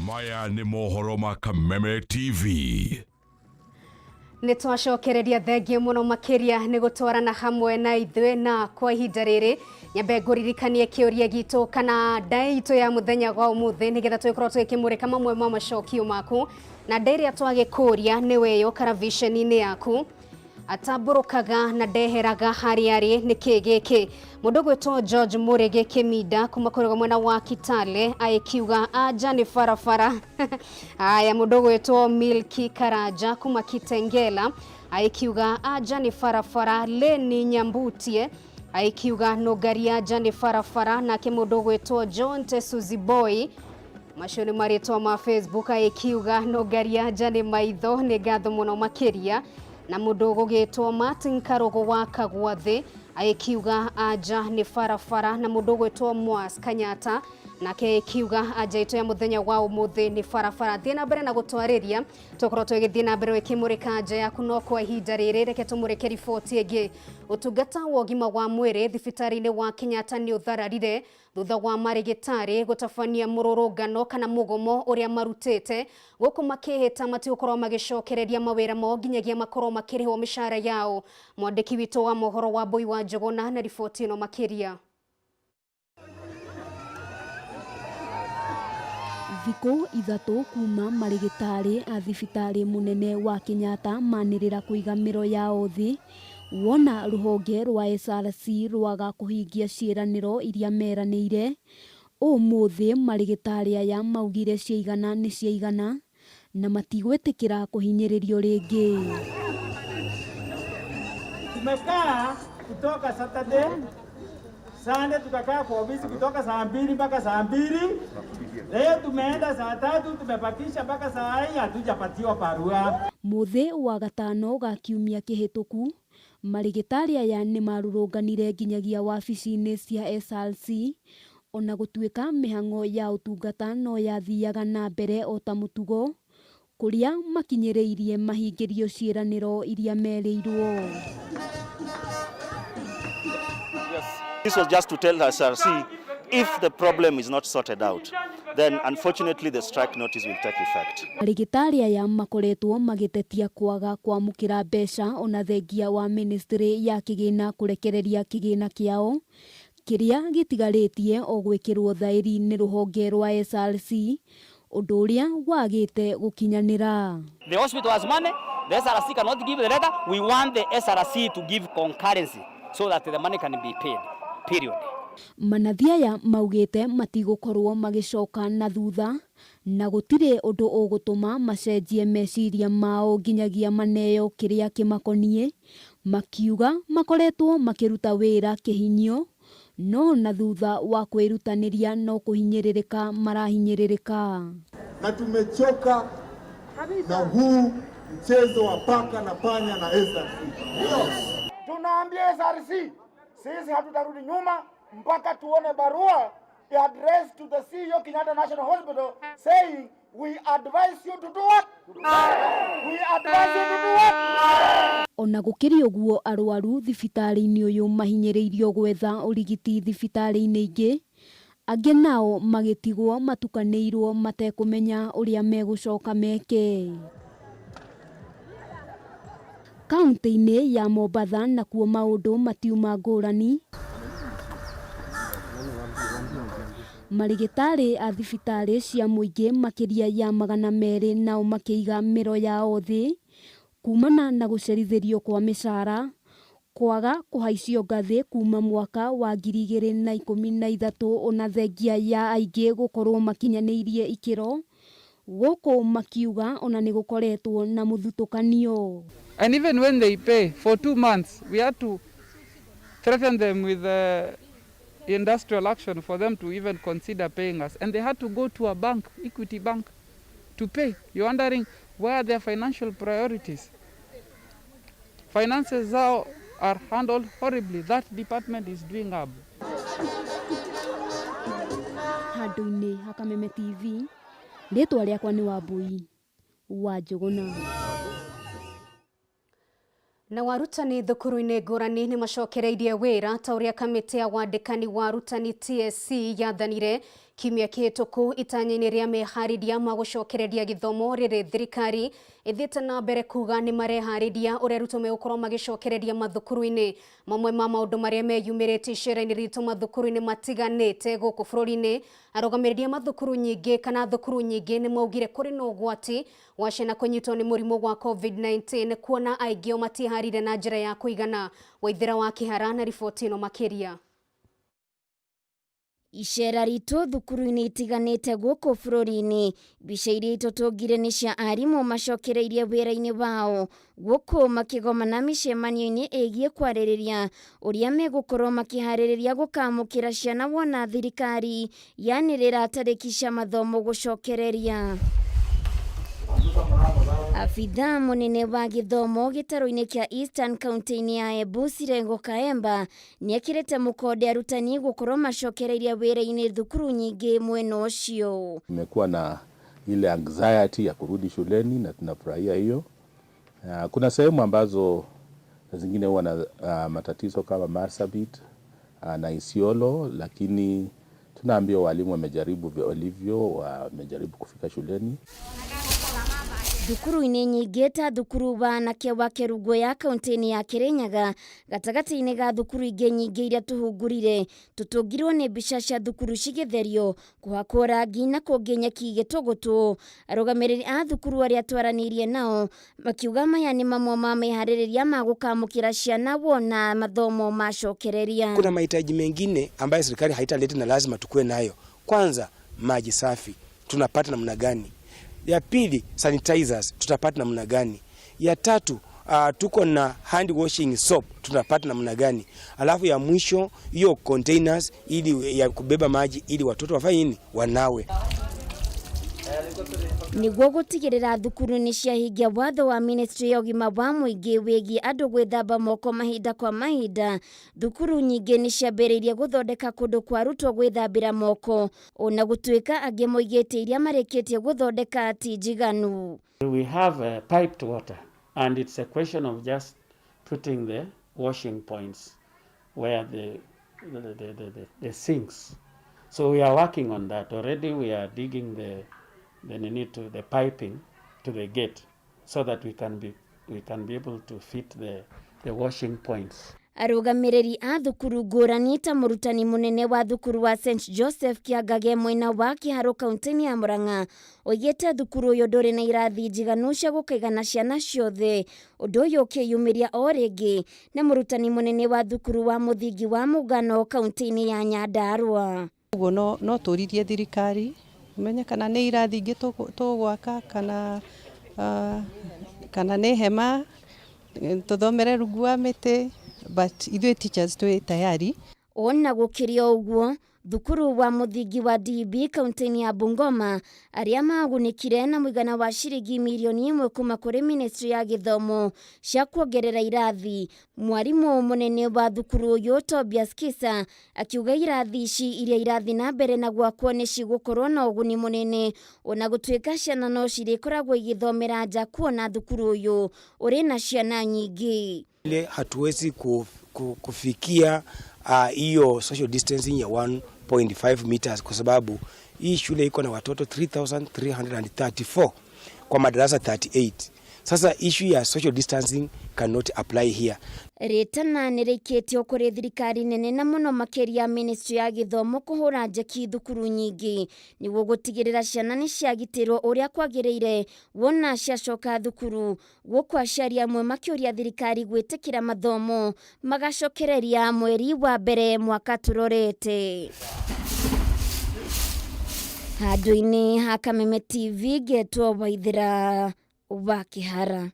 Maya nĩ mohoro ma Kameme TV. Nĩ twacokereria thengiũ mũno makĩria nĩ gũtwarana hamwe na ithuĩ, na kwa ihinda rĩrĩ nyambe ngũririkanie kĩũria gitũ kana ndaĩ itũ ya mũthenya wa ũmũthĩ, nĩgetha tũgĩkorwo tũgĩkĩmũrĩka mamwe ma macokio maku. Na ndaĩ ĩrĩa twagĩkũria nĩ weyo karaviceni-inĩ yaku atambũrũkaga na ndeheraga harĩa arĩ, nĩ kĩ gĩkĩ? Mũndũ gwĩtwo George Mũrĩgĩ Kĩminda kuma kũrĩa mwena wa Kitale agĩkiuga anja nĩ barabara. Aya, mũndũ gwĩtwo Milki Karanja kuma Kitengela agĩkiuga anja nĩ barabara. Leni Nyambutie agĩkiuga nũngari anja nĩ barabara. Nake mũndũ gwĩtwo John Tesuzi Boy, macio nĩ marĩtwa ma Facebook, agĩkiuga nũngari anja nĩ maitho. Nĩ ngatho mũno makĩria. Na mũndũ ũgũgĩtwo Martin Karũgũ wa Kagwathĩ agĩkiuga anja nĩ barabara. Na mũndũ ũgwĩtwo Mwas Kanyata nake agĩkiuga anja itũ ya mũthenya wa ũmũthĩ nĩ barabara. Thiĩ na mbere na gũtwarĩria, tũkorwo tũgĩthiĩ na mbere ũkĩmũrĩka anja yaku. No kwa ihinda rĩrĩ reke tũmũrĩke riboti ĩngĩ. Ũtungata wa ũgima wa mwĩrĩ thibitarĩ-inĩ wa Kenyatta nĩ ũthararire thutha wa marĩgĩtarĩ gũtabania mũrũrũngano kana mũgomo ũrĩa marutĩte gũkũ makĩhĩta matigũkorwo magĩcokereria mawĩra mao nginyagia makorwo makĩrĩhwo mĩcara yao. Mwandĩki witũ wa mohoro wa Mbui wa Njũgũna na riboti ĩno makĩria. Thikũ 3 kuma marĩgĩtarĩ a thibitarĩ mũnene wa Kenyatta manĩrĩra kũiga mĩro yao thĩ wona rũhonge rwa SRC rwaga kũhingia ciĩranĩro iria meranĩire. Ũmũthĩ marĩgĩtarĩ aya maugire ciaigana nĩ ciaigana na matigwĩtĩkĩra kũhinyĩrĩrio rĩngĩ. Tumekaa kutoka Saturday, Sunday tukakaa kwa ofisi kutoka saa 2 mpaka saa 2. Leo tumeenda saa 3, tumebakisha mpaka saa hii hatujapatiwa barua. Mũthĩ wa gatano ga kiumia kĩhĩtũku, marĩgĩtarĩ aya nĩ marũrũnganire nginyagia wabici-inĩ cia SRC, ona gũtuĩka mĩhang'o ya ũtungata no yathiaga na mbere o ta mũtugo, kũrĩa makinyĩrĩirie mahingĩrio ciĩranĩro iria merĩirwo. This was just to tell SRC if the problem is not sorted out, then unfortunately the strike notice will take effect. Arigitari aya makoretwo magĩtetia kwaga kwamũkĩra mbeca ona thengia wa ministry ya kĩgĩna kũrekereria kĩgĩna kĩao kĩrĩa gĩtigarĩtie o gwĩkĩrwo thaĩri nĩ rũhonge rwa SRC, ũndũ ũrĩa wagĩte gũkinyanĩra. The hospital has money, the SRC cannot give the letter. We want the SRC to give concurrency so that the money can be paid. Period. Manathi aya maugĩte matigũkorwo magĩcoka na thutha na gũtirĩ ũndũ ũgũtũma macenjie meciria mao nginyagia maneo kĩrĩa kĩmakoniĩ, makiuga makoretwo makĩruta wĩra kĩhinyio no na thutha wa kwĩrutanĩria no kũhinyĩrĩrĩka marahinyĩrĩrĩka. Na tumechoka na huu mchezo wa paka na panya na SRC. Tunaambia SRC sisi hatutarudi nyuma mpaka tuone barua ya address to the CEO Kenyatta National Hospital saying we advise you to do what? We advise you to do what? Ona gũkĩrĩ ũguo, arwaru thibitarĩ-inĩ ũyũ mahinyĩrĩirio gwetha ũrigiti thibitarĩ-inĩ ingĩ, angĩ nao magĩtigwo matukanĩirwo matekũmenya ũrĩa megũcoka meke. Kaunti-inĩ ya Mombatha nakuo maũndũ matiuma ngũrani. Marigitari a thibitarĩ cia mũingĩ makĩria ya 200 nao makĩiga mĩro yao thĩ kumana na gũcerithĩrio kwa mĩcara, kwaga kũhaicio ngathĩ kuma mwaka wa 2013, ona thengia ya aingĩ gũkorwo makinyanĩirie ikĩro, gũkũ makiuga ona nĩ gũkoretwo na mũthutũkanio. And even when they pay for 2 months, we had to threaten them with industrial action for them to even consider paying us. And they had to go to a bank, Equity Bank, to pay. You're wondering where are their financial priorities? Finances zao are handled horribly. That department is doing up. Handũ-inĩ ha Kameme TV, rĩtwa rĩakwa nĩ Wambui wa Njũgũna. Na warutani thukuru-inĩ ngũrani nĩ macokereirie wĩra ta ũrĩa kamĩtĩ ya wandĩkani wa arutani TSC yathanire. Kiumia kĩhĩtũku itanya-inĩ rĩa meharĩria ma gũcokereria gĩthomo rĩrĩ thirikari ĩthiĩte na mbere kuga nĩ mareharĩria ũrĩa arutwo megũkorwo magĩcokereria mathukuru-inĩ. Mamwe ma maũndũ marĩa meyumĩrĩtie icera-inĩ ritũ mathukuru-inĩ matiganĩte gũkũ bũrũri-inĩ, arũgamĩrĩri a mathukuru nyingĩ kana thukuru nyingĩ nĩ maugire kũrĩ na ũgwati wa ciana kũnyitwo nĩ mũrimũ wa COVID-19 kuona aingĩ ao matiĩharĩirie na njĩra ya kũigana. Waithera wa Kĩhara na riboti ĩno makĩria. Icera ritũ thukuru-inĩ itiganĩte gũkũ bũrũri-inĩ, mbica iria itũtũngire nĩ cia arimũ macokereirie wĩra-inĩ wao gũkũ makĩgomana mĩcemanio-inĩ ĩgiĩ kwarĩrĩria ũrĩa megũkorwo makĩharĩrĩria gũkamũkĩra ciana wona thirikari yanĩrĩra tarĩki cia mathomo gũcokereria. Abithaa mũnene wa gĩthomo gĩtarũ-inĩ kĩa Eastern kaunti-inĩ ya Embu Sirengo Kaemba nĩekĩrĩte mũkonde arutani gũkorwo macokereirie wĩra-inĩ thukuru nyingĩ mwena ũcio. Tumekuwa na ile anxiety ya kurudi shuleni na tunafurahia hiyo. Kuna sehemu ambazo zingine huwa na matatizo kama Marsabit na Isiolo, lakini tunaambia walimu wamejaribu walivyo, wamejaribu kufika shuleni. Thukuru-inĩ nyingĩ ta thukuru wa anake wa Kerugoya kaunti-inĩ ya Kirinyaga gatagatĩ-inĩ ga thukuru ingĩ nyingĩ iria tũhungurire tũtũngirwo nĩ mbica cia thukuru cigĩtherio kũhakwo rangi na kũngĩ nyeki igĩtũgũtwo. Arũgamĩrĩri a thukuru arĩa twaranĩirie nao makiuga maya nĩ mamwe ma meharĩrĩria ma gũkamũkĩra ciana wona mathomo macokereria. Kuna mahitaji mengine ambayo serikali haitaleta na lazima tukue nayo. Kwanza, maji safi tunapata namna gani? Ya pili, sanitizers tutapata namna gani? Ya tatu, tuko na hand washing soap tunapata namna gani? Alafu ya mwisho hiyo containers ili ya kubeba maji ili watoto wafanye nini? Wanawe. Nĩguo gũtigĩrĩra thukuru nĩ ciahingia watho wa ministry ya ũgima wa mũingĩ wĩgiĩ andũ gwĩthamba moko mahinda kwa mahinda, thukuru nyingĩ nĩ ciambĩrĩirie gũthondeka kũndũ kwa arutwo gwĩthambĩra moko, ona gũtuĩka angĩ moigĩte iria marĩkĩtie gũthondeka ti njiganu. We have piped water and it's a question of just putting the washing points where the sinks. So we are working on that already. We are digging the piping to the gate so that we can be able to fit the washing points. Arũgamĩrĩri a thukuru ngũrani ta mũrutani mũnene wa thukuru wa St Joseph Kĩangage mwena wa Kĩharũ kaunti-inĩ ya Murang'a oigĩte thukuru ũyũ ndũrĩ na irathi njiganu cia gũkaigana ciana ciothe. Ũndũ ũyũ ũkĩyumĩria o rĩngĩ na mũrutani mũnene wa thukuru wa mũthingi wa Mũngano kaunti-inĩ ya Nyandarua. Ũguo no tũririe thirikari menye kana nĩ irathi ingĩ tũgwaka kana nĩ hema tũthomere rungu wa mĩtĩ, but ithuĩ teachers twĩ tayari. Ona gũkĩrĩ o ũguo, thukuru wa mũthingi wa DB kaunti-inĩ ya Bungoma arĩa magunĩkire na mũigana wa ciringi mirioni 1 kuma kũrĩ ministry ya gĩthomo cia kuongerera irathi. Mwarimũ mũnene wa thukuru ũyũ Tobias Kisa akiuga irathi ici iria irathi na mbere na gwakwo nĩ cigũkorwo na ũguni mũnene ona gũtuĩka ciana no cirĩkoragwo igĩthomera nja kuona thukuru ũyũ ũrĩ na ciana nyingĩ. Ile hatuwezi kufikia hiyo social distancing ya 1.5 meters kwa sababu hii shule iko na watoto 3334 kwa madarasa 38. Sasa issue ya social distancing cannot apply here. Rĩtana nĩrĩikĩtio kũrĩ thirikari nene na mũno makĩria ministry ya gĩthomo kũhũra njeki thukuru nyingĩ nĩguo gũtigĩrĩra ciana nĩ ciagitĩrwo ũrĩa kwagĩrĩire wona ciacoka thukuru, gũkũ aciari amwe makĩũria thirikari gwĩtĩkĩra mathomo magacokereria mweri wa mbere mwaka tũrorete. Handũ-inĩ ha Kameme TV ngetwo Waithera wa Kĩhara.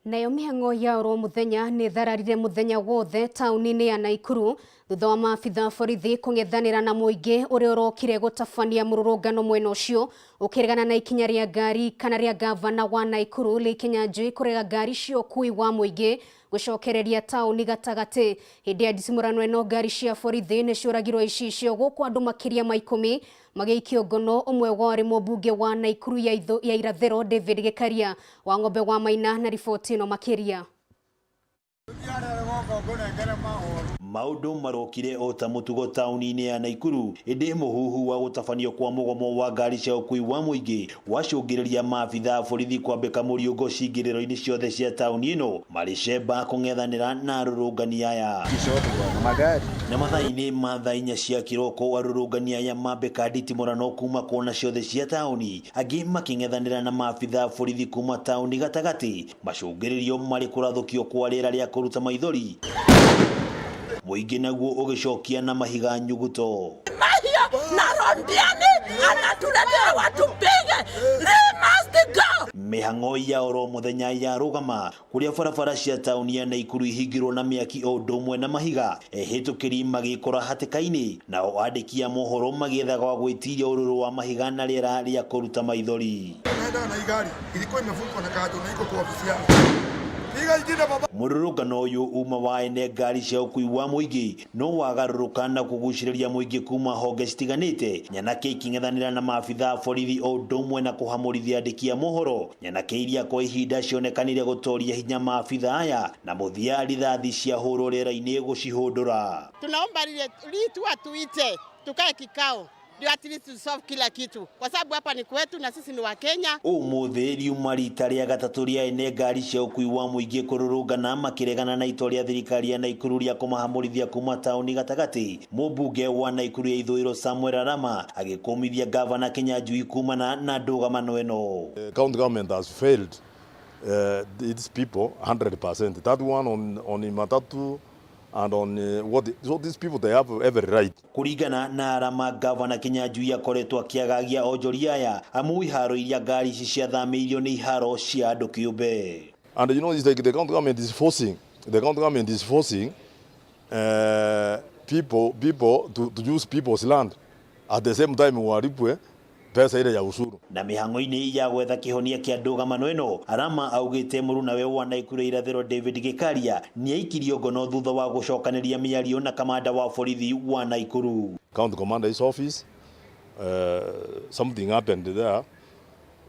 Nayo mĩhang'o ya oro mũthenya nĩ thararire mũthenya wothe taũni-inĩ ya Naikuru thutha wa maabitha borithi kũng'ethanĩra na mũingĩ ũrĩa ũrokire gũtabania mũrũrũngano mwena ũcio ũkĩregana na ikinya rĩa ngari kana rĩa gavana wa Naikuru Lee Kinyanjui kũrega ngari cia ũkuui wa mũingĩ gũcokereria taũni gatagatĩ. Hĩndĩ ya ndicimũrano ĩno ngari cia borithi nĩ ciũragirwo icicio gũkũ andũ makĩria ma 10 magĩikio ngono, ũmwe wao arĩ mũmbunge wa Naikuru ya irathĩro David Gĩkaria. Wa Ng'ombe wa Maina na riboti ĩno makĩria. Maũndũ marokire o ta mũtugo taũni-inĩ ya Naikuru, ĩndĩ mũhuhu wa gũtabanio kwa mũgomo wa ngari cia ũkui wa mũingĩ wacũngĩrĩria maabitha a borithi kwambĩka mũriũngo cingĩrĩro-inĩ ciothe cia taũni ĩno marĩ cemba kũng'ethanĩra na arũrũngani aya. Na mathaa-inĩ ma thaa 4 cia kĩroko arũrũngani aya mambĩka nditimũrano kuma kona ciothe cia taũni, angĩ makĩng'ethanĩra na maabitha a borithi kuma taũni gatagatĩ, macũngĩrĩrio marĩ kũrathũkio kwa rĩera rĩa kũruta maithori, mũingĩ naguo ũgĩcokia na mahiga nyuguto. Mahia na Rondiani anatuletea watupige. They must go. Mĩhang'o ya oro mũthenya yarũgama kũrĩa barabara cia taũni ya Naikuru ihingirwo na mĩaki o ũndũ ũmwe na mahiga, ehĩtũkĩri magĩkora hatĩka-inĩ, nao andĩki a mohoro magĩetha gwa gwĩtiria ũrũrũ wa mahiga na rĩera rĩa kũruta maithori. Naenda na igari ilikuwa imefungwa na kato na iko kwa ofisi yangu. Piga ingine baba. Mũrũrũngano ũyũ uma wa ene ngari cia ũkui wa mũingĩ no wagarũrũka na kũgucĩrĩria mũingĩ kuma honge citiganĩte, nyanake ikĩng'ethanĩra na maabitha a borithi o ũndũ ũmwe na kũhamũrithia andĩki a mohoro, nyanake iria kwa ihinda cionekanire gũtoria hinya maabitha aya na mũthia rithathi ciahũrwo rĩera-inĩ gũcihũndũra. Tunaomba lile litu atuite tukae kikao ndio at least to solve kila kitu, kwa sababu hapa ni kwetu na sisi ni wa Kenya. Ũmũthĩ riuma rita rĩa gatatũ rĩa ene ngari cia ũkui wa mũingĩ kũrũrũngana makĩregana na itua rĩa thirikari ya Naikuru rĩa kũmahamũrithia kuma taũni gatagatĩ. Mũmbunge wa Naikuru ya ithũĩro Samuel Arama agĩkũmithia gavana Kinyanjui kumana na ndũgamano ĩno. The county government has failed its people 100%. That one on Matatu and on what so these people, they have every right. Kũringana na Arama, gavana Kinyanjui akoretwo akĩagagia onjoria aya amu iharo iria ngari ici ciathamĩirio nĩ iharo cia andũ kĩũmbe. And you know, it's like the county government is forcing, the county government is forcing people to use people's land at the same time walipwe pesa ile ya ushuru. Na mĩhang'o-inĩ ya gwetha kĩhonia kĩa ndũgamano ĩno, Arama augĩte mũrunawe wa Naikuru irathĩro David Gĩkaria nĩaikirio ngono thutha wa gũcokanĩria mĩario na kamanda wa borithi wa Naikuru. County commander's office, something happened there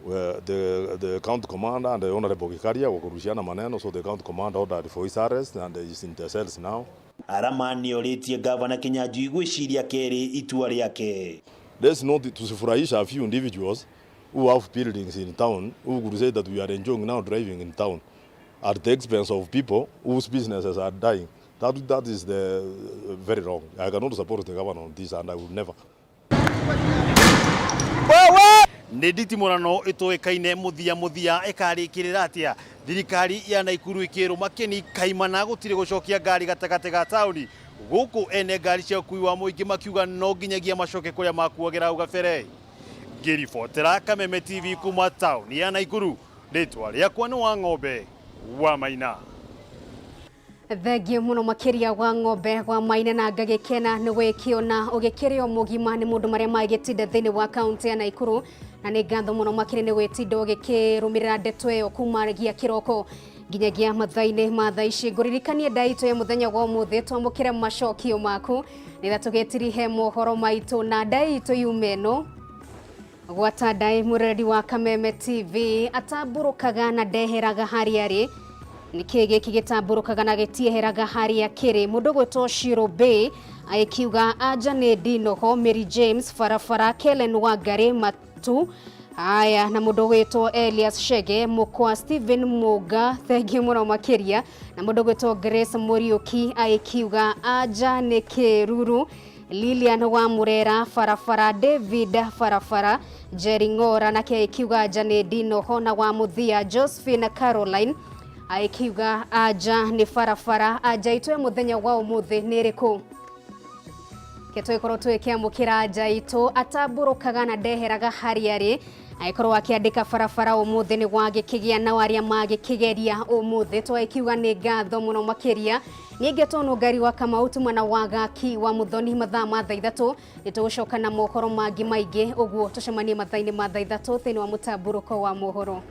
where the county commander and the honorable Gikaria wakurushiana maneno, so the county commander ordered for his arrest and he's in the cells now. Arama nĩorĩtie gavana Kinyanjui gwĩciria kerĩ itua rĩake. Let's not tusifurahisha a few individuals who have buildings in town who could say that we are enjoying now driving in town at the expense of people whose businesses are dying. That is the very wrong. I cannot support the governor on this and I will never. Nĩ nditimũrano ĩtũĩkaine mũthia mũthia ĩkarĩkĩrĩra atĩa thirikari ya Naikuru ĩkĩrũma kĩni kaimana gũtirĩ gũcokia ngari gatagatĩ ga taũni gũkũ ene ngari cia ũkui wa mũingĩ makiuga no nginyagia macoke kũrĩa makuagĩra hau gabere. Ngĩribotera Kameme TV kuma taũni ya Naikuru, rĩtwa rĩakwa nĩ wa Ng'ombe wa Maina. Thengiũ mũno makĩria wa Ng'ombe wa Maina na ngagĩkena nĩ wĩkĩona ũgĩkĩrĩ o mũgima nĩ mũndũ marĩa magĩtinda thĩinĩ wa kaunti ya Naikuru, na nĩ ngatho mũno makĩria nĩ gwĩtinda ũgĩkĩrũmĩrĩra ndeto ĩyo kumagia kĩroko nginyagia mathaa-inĩ ma thaa ici. Ngũririkanie ndaitũ ya mũthenya wa ũmũthĩ, twamũkĩre macokio maku nĩgetha tũgĩtirihe mohoro maitũ na ndaitũ yume ĩno. Gwata ndaĩ mũrereri wa Kameme TV atambũrũkaga na ndeheraga harĩa arĩ. Nĩkĩ gĩkĩ gĩtambũrũkaga na gĩtieheraga harĩa kĩrĩ? Mũndũ gwĩtwo Shiro Bay agĩkiuga anja nĩ Ndinoho, Mary James barabara, Kellen Wangari Matu. Aya, na mũndũ gwĩtwo Elias Shege mũkwa, Stephen Muga, thengiũ mũno makĩria. Na mũndũ gwĩtwo Grace Mũriũki agĩkiuga anja nĩ kĩruru, Lilian wa Murera barabara, David barabara, Jerry Ng'ora nake agĩkiuga anja nĩ Ndinoho, na wa mũthia Josephine Caroline agĩkiuga anja nĩ barabara. Anja itũ ya mũthenya wa ũmũthĩ nĩ ĩrĩkũ? Ke tũgĩkorwo tũgĩkĩamũkĩra anja itũ. Atambũrũkaga na ndeheraga harĩa arĩ, agĩkorwo akĩandĩka barabara. Ũmũthĩ nĩ wagĩkĩgĩa nao arĩa magĩkĩgeria ũmũthĩ, twagĩkiuga nĩ ngatho mũno makĩria. Niĩ ngetwo Ngari wa Kamau tumana wa Gaki wa Muthoni. Mathaa ma thaa 3 nĩ tũgũcoka na mohoro mangĩ maingĩ, ũguo tũcemanie mathaa-inĩ ma thaa 3 thĩinĩ wa mũtambũrũko wa mohoro.